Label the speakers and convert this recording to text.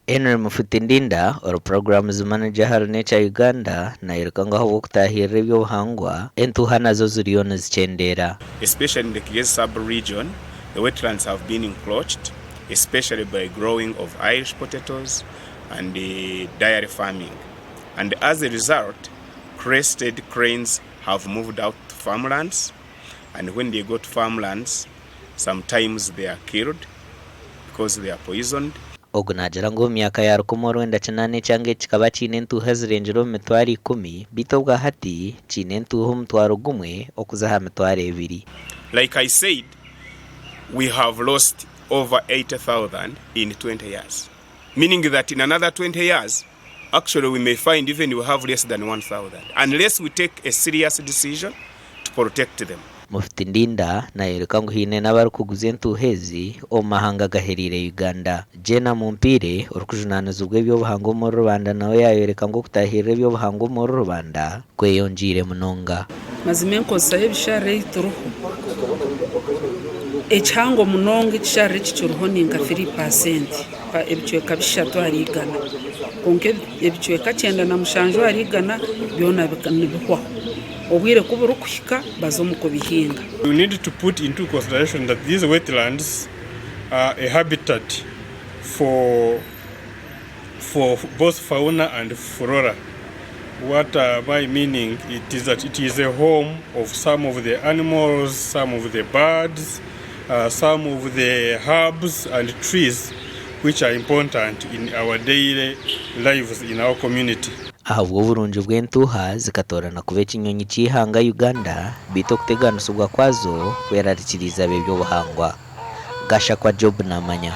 Speaker 1: Henry Mufutindinda, ori Programs Manager ahari Nature Uganda nayoreka ngu ahabw'okutaahirira eby'obuhangwa, entuuha nazo ziriyo nizikyendeera.
Speaker 2: Especially in the Kigezi sub-region, the wetlands have been encroached especially by growing of Irish potatoes and dairy farming and as a result crested cranes have moved out to farmlands and when they go to farmlands sometimes they are killed because they are poisoned.
Speaker 1: Ogu naagira ngu omu myaka ya 1980 ekyanga eki kikaba kiine entuuha ezirengire omu mitwaro ikumi beitu obwa hati kiine entuuha omutwaro gumwe okuza aha mitwaro ebiri.
Speaker 2: Like I said we have lost over 80,000 in 20 years meaning that in another 20 years actually we may find even we have less than 1,000 unless we take a serious decision to protect them.
Speaker 1: Mufti Ndinda nayoreka ngu haine n'abarikuguza entuuha ezi omu mahanga agahereire Uganda. Jane Amumpiire, orikujunaanizibwa eby'obuhangwa omuri Rubanda nawe yayoreka ngu okutaahirira eby'obuhangwa omuri Rubanda kweyongyeire munonga.
Speaker 3: Mazima enkozesa y'ebisharara ei turiho, ekihango munonga ekisharara ekikiriho ni nka 3%, ebicweka bishatu ahari igana. Kwonka ebicweka 97 ahari igana byona nibihwaho. Obwire ku burikuhika baza omu kubihinga.
Speaker 4: We need to put into consideration that these wetlands are a habitat for for both fauna and flora. What am I meaning? It is that it is a home of some of the animals, some of the birds, uh, some of the herbs and trees which are important in our daily lives in our community.
Speaker 1: Ahabw'oburungi bw'entuuha zikatoorana kuba ekinyonyi ky'eihanga Uganda beitu okuteganisibwa kwazo kwerarikiriize ab'eby'obuhangwa. Gashakwa Job Namanya.